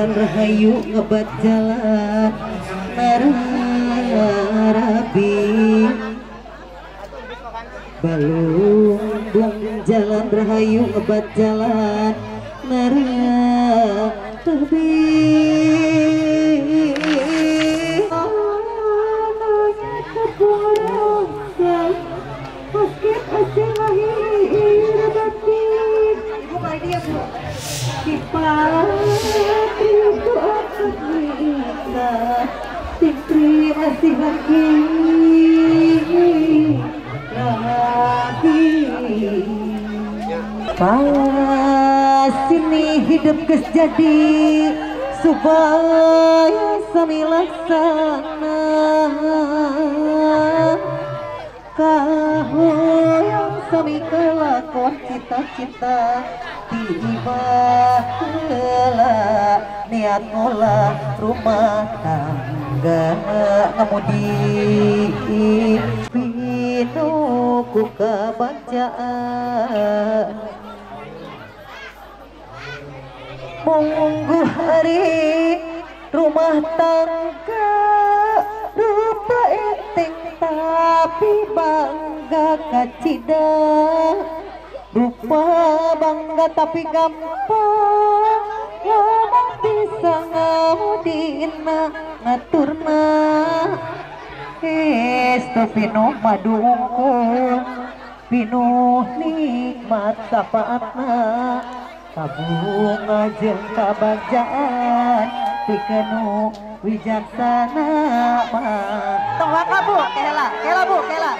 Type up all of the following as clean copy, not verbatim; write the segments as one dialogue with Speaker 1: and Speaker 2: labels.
Speaker 1: Rahayu ngebat jalan narabi balung jalan rahayu ngebat jalan narabi ibu kali dia bu masih lagi lagi pas ini hidup kes jadi supaya sami laksana kahoyong sami kelakon cita-cita tiba heula niat ngolah rumah tangga ngemudi pinuh ku kebagjaan munggu hari rumah tangga rupa enting tapi bangga kacida rupa bangga tapi gampang lamun bisa ngamudina ngaturna estu pinuh madungkul pinuh nikmat sapaatna kabunga jeung kabagjaan pikeun wijaksana mah tong waka bu kela kela bu kela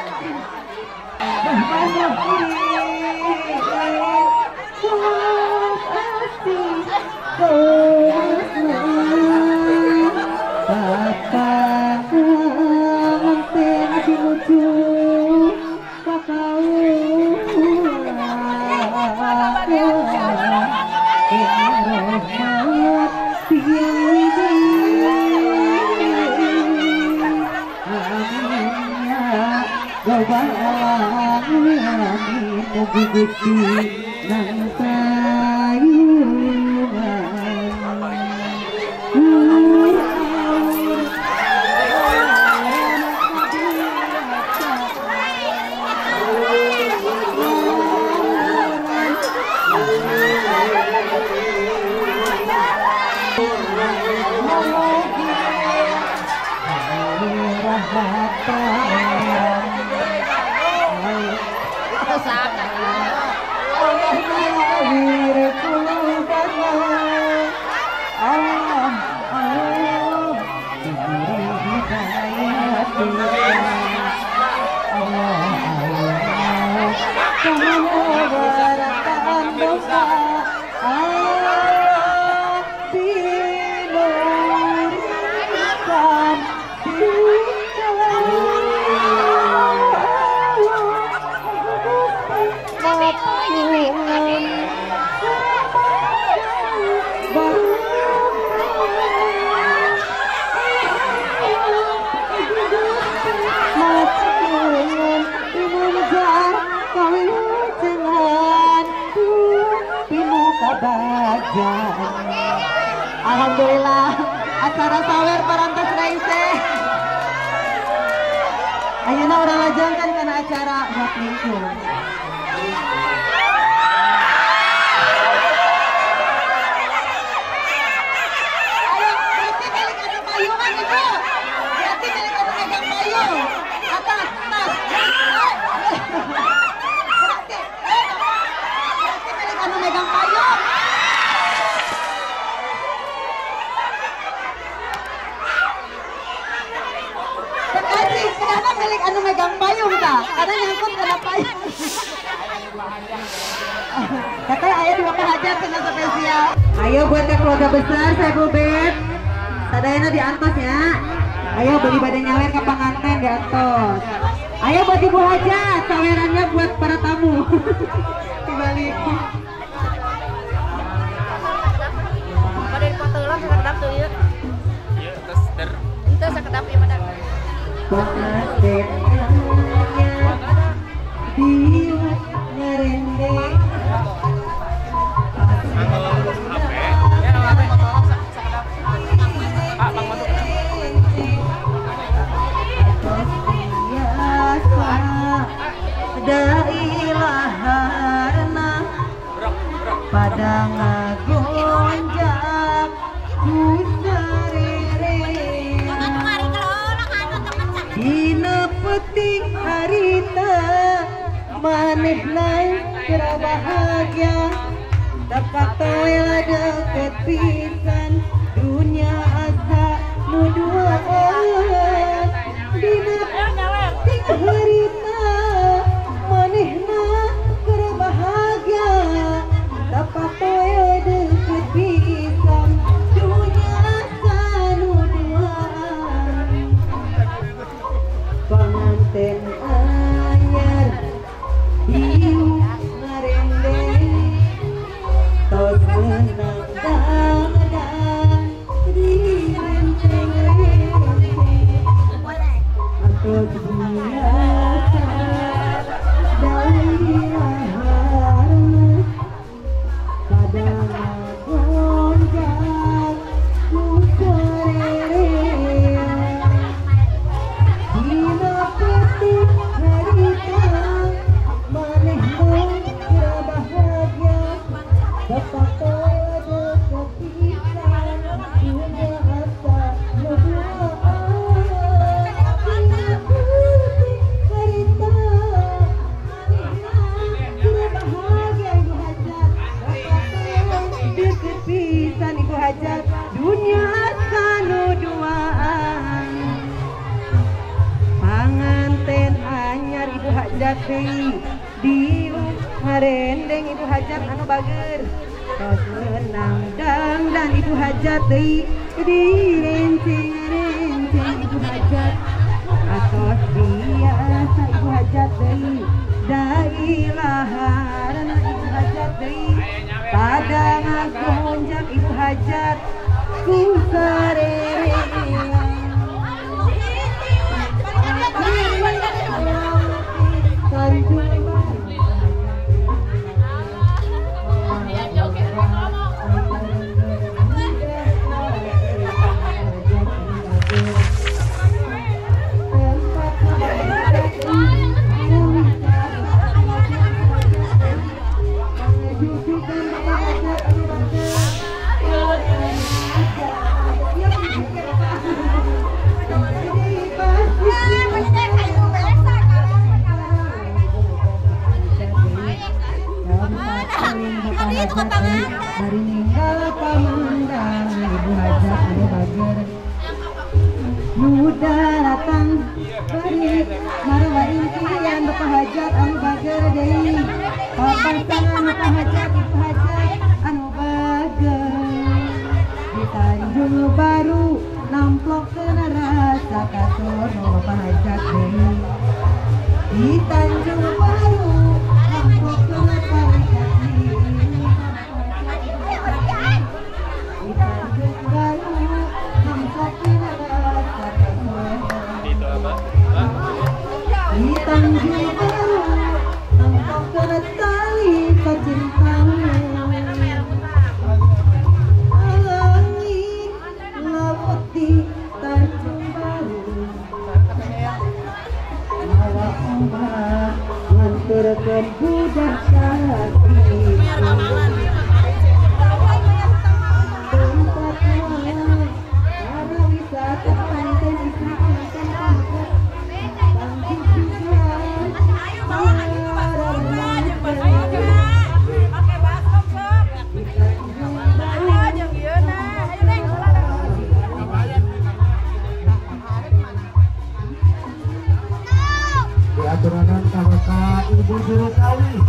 Speaker 1: Alhamdulillah acara sawer parantos raise. Ayeuna urang lajengkeun kana acara buat lingkung. Ayo, berarti milik anu payungan ibu. Berarti milik anu megang payung. Atas, atas. Berarti, berarti milik anu megang payung. Karena milik anu megang payung ta, karena nyangkut karena payung. Katanya ayah dua hajat kena spesial. Ayo buat ke keluarga besar saya Bubet, sadayana diantos ya. Ayo beli badan nyawer ke pengantin diantos. Ayo buat ibu hajat, sawerannya buat para tamu. Dibalik.
Speaker 2: Pada foto lah sakedap tuh ya.
Speaker 3: Iya, terus der.
Speaker 2: Itu sakedap ieu pada.
Speaker 1: keur bahagia tepak toel deket pisan dunia asa nu duaan dina ting harita manehna keur bahagia tepak toel deket pisan dunia asa nu duaan panganten anyar diuk ngarendeng tos menang dangdan direnteng-renteng atos biasa dairaharna padang gonjang ku sarerea dina peuting harita manehna keur bahagia tepak toel deket pisan dunia asa nu duaan dina peuting harita manehna keur bahagia ibu hajat tepak toel deket pisan ibu hajat dunia asa nu duaan panganten anyar ibu hajat deui diuk ngarendeng ibu hajat anu bager tos menang dangdan ibu hajat deui direnceng-renceng ibu hajat atos biasa ibu hajat deui dailaharna ibu hajat deui pada ngagonjang ibu hajat ku sarerea. Bari ninggal pamandang ibu hajat anu bager nu daratang bari marwa impian bapak hajat anu bager deui papasangan bapak hajat ibu hajat anu bager di Tanjung Baru namplokeun rasa kasono bapak hajat deui di Tanjung Baru namplokeun rasa di Tanjung Baru namplokeun tali kacintana angin laut di Tanjung Baru mawa ombak nganterkeun budak kaki tempat para wisata pengantin istri pengantin hajat
Speaker 4: diaturakan ka Bapak Ibu Juru Kawi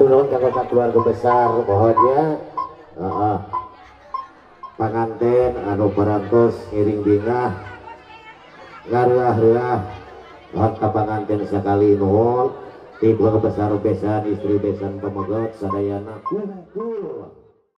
Speaker 4: Hatur nuhun kanggo keluarga besar mohon ya. Heeh. Panganten anu parantos ngiring bingah ngareah-reah mohon ka panganten sakali nuhun ti keluarga besar besan istri besan pameget sadayana kumpul.